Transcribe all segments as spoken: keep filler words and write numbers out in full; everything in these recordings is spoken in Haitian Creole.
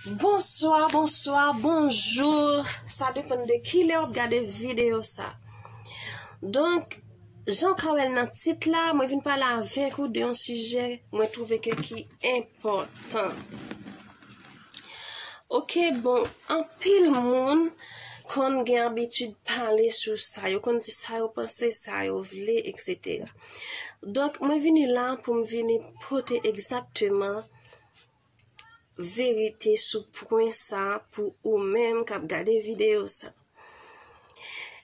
Bonswa, bonswa, bonjou. Sa depann de kilè w ap gade videyo sa. Donk, jan w ka wè l nan tit la, mwen vin pale avèk ou de yon sijè mwen twouve ke ki enpòtan. Ok, bon, anpil moun konn gen abitid pale sou sa. Yo konn di sa yo panse, sa yo vle, et cetera. Donk, mwen vini la pou m vini pote egzakteman verite sou pwen sa pou ou menm k ap gade videyo sa.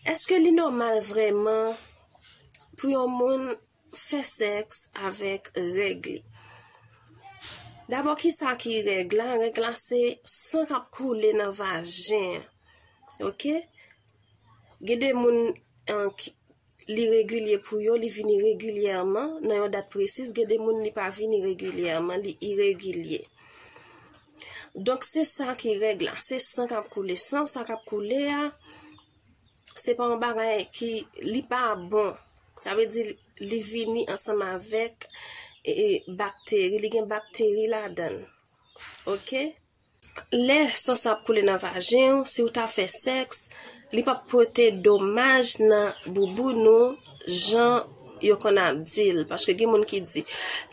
Èske li nòmal vrèman pou yon moun fè sèks avèk règ li? Dabò, kisa ki règ la? Règ la se san k ap koule nan vajen an. Ok? Gen de moun, an, ki, li regilye pou yo, li vini regilyèman, nan yon dat presiz, gen de moun li pa vini regilyèman, li iregilye. Donk, se sa ki règ la, se san k ap koule. San sa k ap koule a, se pa yon bagay ki, li pa bon. Sa vle di, li vini ansanm avèk, e, e, bakteri, li gen bakteri ladan l. Ok? Lè san sa ap koule nan vajen w, si w ta fè sèks, li p ap pote domaj nan bouboun ou jan yo konn ap di l. Paske gen moun ki di,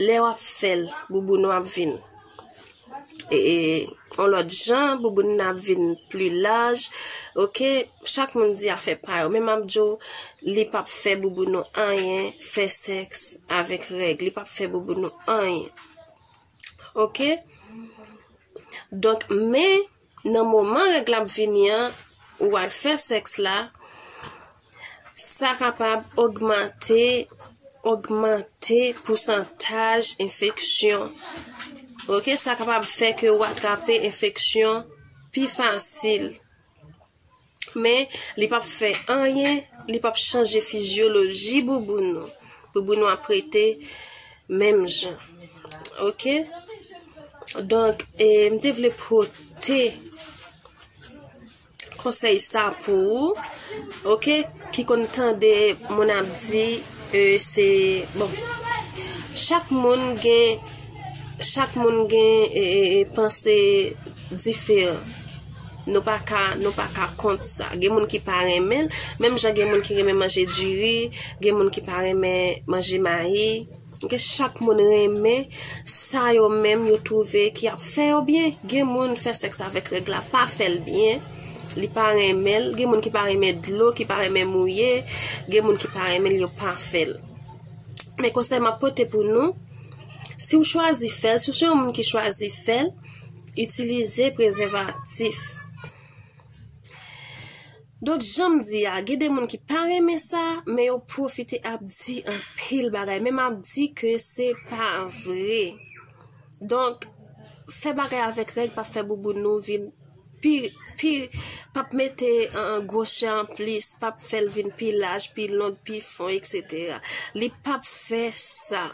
lè w ap fè l, bouboun ou ap vin, e, e, yon lòt jan, bouboun nan ap vin pli laj. Ok, chak moun di afè pa yo. Men m ap di w, li p ap fè bouboun ou anyen, fè sèks avèk règ. Li p ap fè bouboun ou anyen. Ok? Donk, men, nan moman règ la ap vini an, ou al fè sèks la, sa kapab ogmante, ogmante pousantaj enfeksyon. Ok? Sa kapab fè ke ou atrape enfeksyon pi fasil. Men, li p ap fè anyen, li p ap chanje fizyoloji bouboun ou. Bouboun ou ap rete menm jan. Ok? Donk, e, m te vle pote konsèy sa pou ou, ok, ki konn tande moun ap di, e, se, bon, chak moun gen, chak moun gen, e, e, e, panse diferan. Nou pa ka, nou pa ka kont sa. Gen moun ki pa renmen l, menm jan gen moun ki renmen manje diri, gen moun ki pa renmen manje mayi. Ok, chak moun renmen sa yo menm yo twouve ki ap fè yo byen. Gen moun fè sèks avèk règ la pa fè l byen, li pa renmen l. Gen moun ki pa renmen dlo, ki pa renmen mouye, gen moun ki pa renmen l, yo pa fè l. Men konsèy m ap pote pou nou, si w chwazi fè l, si w se yon moun ki chwazi fè l, itilize prezèvatif. Donk, jan m di a, gen de moun ki pa renmen sa, men yo pwofite ap di anpil bagay. Men m ap di ke se pa vre. Donk, fè bagay avèk règ p ap fè bouboun nou vin pi, pi, p ap mete, an, an, gwosè anplis, p ap fè l vin pi laj, pi long, pi fon, et cetera. Li p ap fè sa.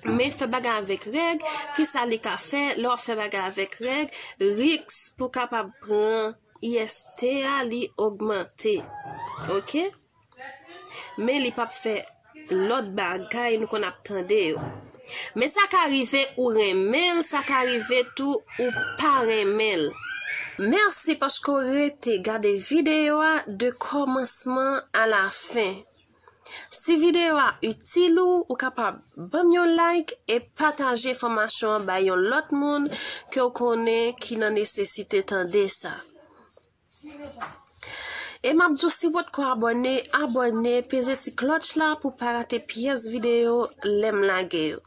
Men fè bagay avèk règ, kisa li ka fè? Lè w ap fè bagay avèk règ, riks pou w kapab pran I S T a, li ogmante. Ok? Men li p ap fè lòt bagay nou konn ap tande yo. Men sa ka rive ou renmen l, sa ka rive tou ou pa renmen l. Mèsi paske w rete gade videyo a de kòmansman a la fen. Si videyo a itil ou, ou kapab ban m yon like e pataje enfòmasyon an bay yon lòt moun ke w konnen ki nan nesesite tande sa. E m ap di w, si w potko abòne, abòne, peze ti klòch la pou w pa rate pyès videyo lè m lage yo.